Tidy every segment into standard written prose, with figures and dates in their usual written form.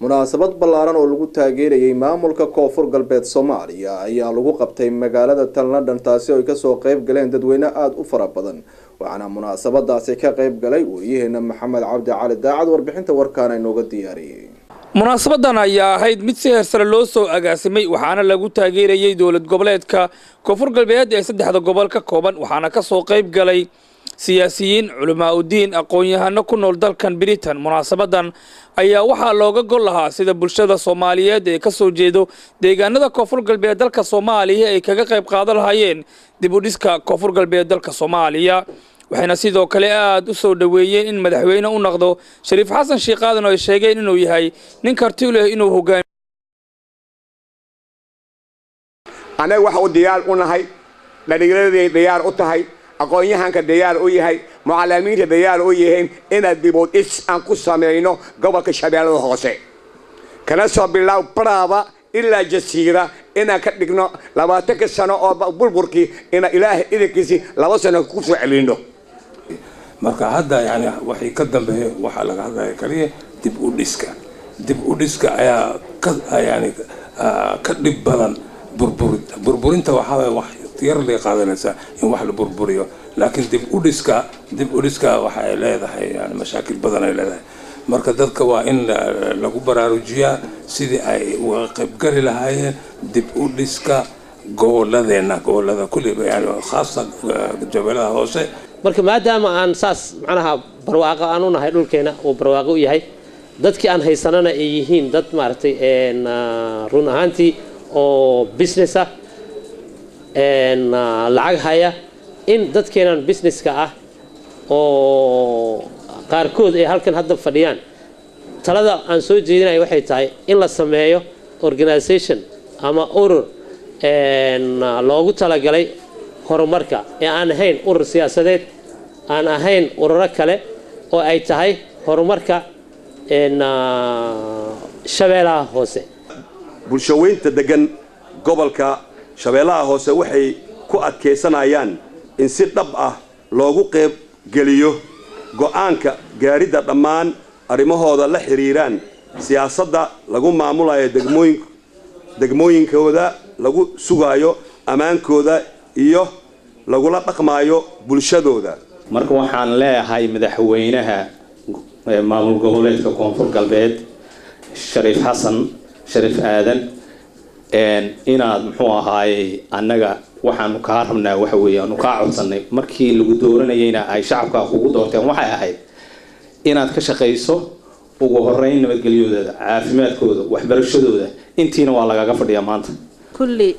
Munaasabad ballaaran oo lagu taageerayay maamulka Koonfur Galbeed Soomaaliya ayaa lagu qabtay magaalada tan London, taasi oo ay kasoo qeyb galeen dadweyne aada u fara badan. Waxaana munaasabadaasi ka qeyb galay wariyaheena Maxamed Cabdi Cali Daacad, warbixinta warkaana inooga diyaariyey. Munaasabadan ayaa ahayd mid si heersare loo soo agaasimay, waxaana lagu taageerayay dowlad goboleedka Koonfur Galbeed ee saddexda gobol ka kooban. Waxaana kasoo qayb galay siyaasiyiin, culamaa udiin, aqoon-yahano ku nool dalkan Britain. Munaasabadan ayaa waxaa looga gol lahaa sida bulshada Soomaaliyeed ee kasoo jeedo deegaanada Koonfur Galbeed dalka Soomaaliya ay kaga qayb qaadan lahaayeen dib u dhiska Koonfur Galbeed dalka Soomaaliya. Waxayna sidoo kale aada u soo dhoweeyeen in madaxweyne u noqdo Shariif Xasan Sheekh Aadan, oo ay sheegeen inuu yahay nin karti u leh inuu hogaamiyo. Annaga waxa u diyaar u nahay, dhallinyaradii diyaar u tahay, aqoon-yahanka diyaar u yahay, mucalimiinta diyaar u yihiin inaad dib u dhis aan ku samayno gobolka Shabeellada Hoose, kana soo bilow Baraaba ilaa Jasiira, inaan ka dhigno 20-ka sano oo burburkii inaan Ilaahay idankiisii 2 sano ku soo celino. Marka hadda yani waxay ka dambeeya waxaa laga hadlaya kaliya dib u dhiska. Dib u dhiska ayaa ka yani ka dhib badan burburinta. Burburinta waxaa waye wax yar lay qaadanaysaa in wax la burburiyo, laakiin dib u dhiska waxay leedahay yani mashaakil badan ay leedahay. Marka dadka waa in lagu baraarujiyaa sidii ay uga qaybgali lahaayeen dib u dhiska goboladeenna, gobolada kulliba, yani khaasatan jabeelada Hoose. Marka maadaama aan saas macnaha barwaaqo aan u nahay, dhulkeena uu barwaaqo u yahay, dadkii aan haysanana ay yihiin dad maaragtay run ahaantii oo business ah, lacag haya, in dadkeenan businesska ah oo qaarkood ay halkan hadda fadhiyaan, talada aan soo jeedinaya waxay tahay in la sameeyo organisation ama urur loogu talagalay horumarka, ee aan ahayn urur siyaasadeed, aan ahayn ururo kale, oo ay tahay horumarka Shabeellaha Hoose. Bulshaweynta degan gobolka Shabeellaha Hoose waxay ku adkaysanayaan in si dhab ah loogu qayb geliyo go'aanka gaaridda dhammaan arrimahooda la xiriiraan siyaasadda lagu maamulayo degmooyin degmooyinkooda, lagu sugaayo ammaankooda iyo lagula dhaqmaayo bulshadooda. Marka waxaan leeyahay madaxweynaha maamul goboleedka Koonfur Galbeed, Shariif Xasan Shariif Aadan, inaad muxuu ahaayey annaga waxaanu kaa rabnaa waxa weeye aanu kaa codsanay markii lagu dooranayeyna ay shacabka kugu doorteen waxay ahayd inaad ka shaqayso ugu horeyn nabadgelyadooda, caafimaadkooda, waxbarashadooda. Intiina waa lagaga fadhiyaa maanta. كل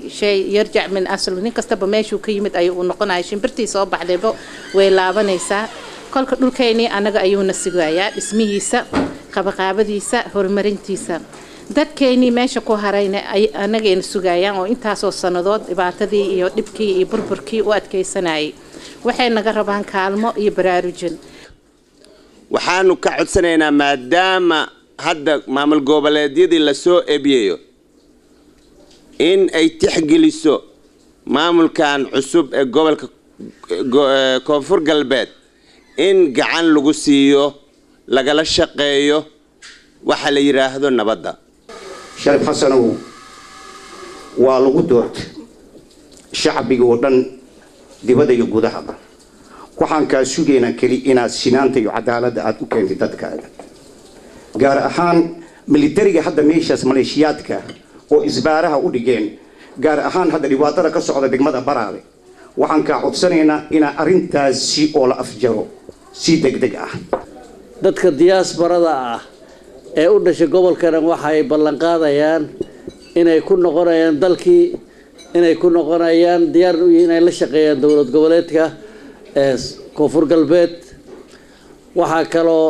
شيء يرجع من أصله. Nin kastaba meeshuu ka yimid ayuu u noqonaya. Shimbirtii soo baxdayba way laabanaysaa. Kolka dhulkeynii annaga ayuuna sugayaa dhismihiisa, qabaqaabadiisa, horumarintiisa. Dadkeynii meesha ku harayna annagayna sugayaan, oo intaasoo sannadood dhibaatadii iyo dhibkii iyo burburkii u adkaysanayay. Waxay naga rabaan kaalmo iyo baraarujin. Waxaanu ka codsanaynaa, maadaama hadda maamul goboleedyadii lasoo ebiyayo, in ay tixgeliso maamulkan cusub ee gobolka Koonfur Galbeed, in gacan lagu siiyo, lagala shaqeeyo waxa la yidhaahdo nabadda. Shariif Xasanow, waa lagu doortay shacbiga oo dhan, dibadda iyo gudahaba. Waxaan kaa sugaynaa keli inaad sinaanta iyo cadaaladda aada u keentay dadkaaga, gaar ahaan militariga hadda meeshaas maleeshiyaadka oo isbaaraha u dhigeen, gaar ahaan hadda dhibaatada ka socda degmada Baraabe. Waxaan kaa codsanaynaa inaa arrintaasi oo la afjaro si deg deg ah. Dadka diasporada ah ee u dhashay gobolkana waxay ballanqaadayaan inay ku noqonayaan dalkii, inay ku noqonayaan, diyaar u yihiin inay la shaqeeyaan dowlad goboleedka ee Koonfur Galbeed. Waxaa kaloo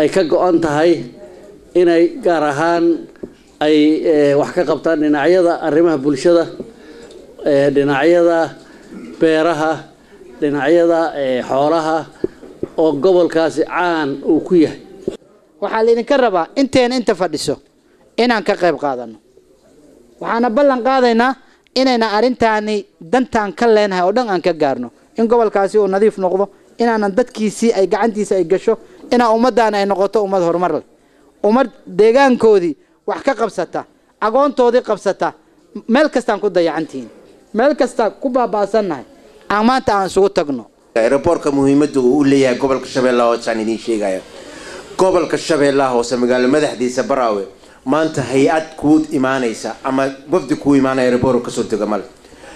ay ka go-an tahay inay gaar ahaan ay wax ka qabtaan dhinacyada arrimaha bulshada, dhinacyada beeraha, dhinacyada xoolaha oo gobolkaasi caan uu ku yahay. Waxaa laydinka rabaa inteena inta fadhiso inaan ka qayb qaadano. Waxaana ballan qaadaynaa inayna arrintaani dantaan ka leenahay oo dhan aan ka gaarno, in gobolkaasi uu nadiif noqdo, inaanan dadkiisii ay gacantiisa ay gasho, inaa ummaddaani ay noqoto ummad horumar leh. Ummad deegaankoodii wax ka qabsata, agoontoodii qabsata, meel kastaan ku dayacantihiin, meel kasta ku baaba'sannahay, aan maanta aan isugu tagno. Airportka muhiimadda uu u leeyahay gobolka Shabeellaha Hoose aan idiin sheegaya. Gobolka Shabeellaha Hoose, magaalo madaxdiisa Baraawe, maanta hay-ad kuu imaanaysa ama wafdi kuu imaanaya airportka kasoo dega male.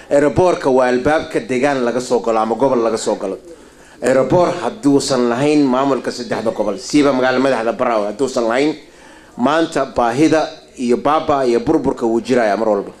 Airportka waa albaabka deegaan laga soo galo ama gobol laga soo galo. Airport hadduusan lahayn maamulka saddexda gobol, siiba magaalo madaxda Baraawe, hadduusan lahayn, maanta baahida iyo baaba iyo burburka wuu jiraya mar walba.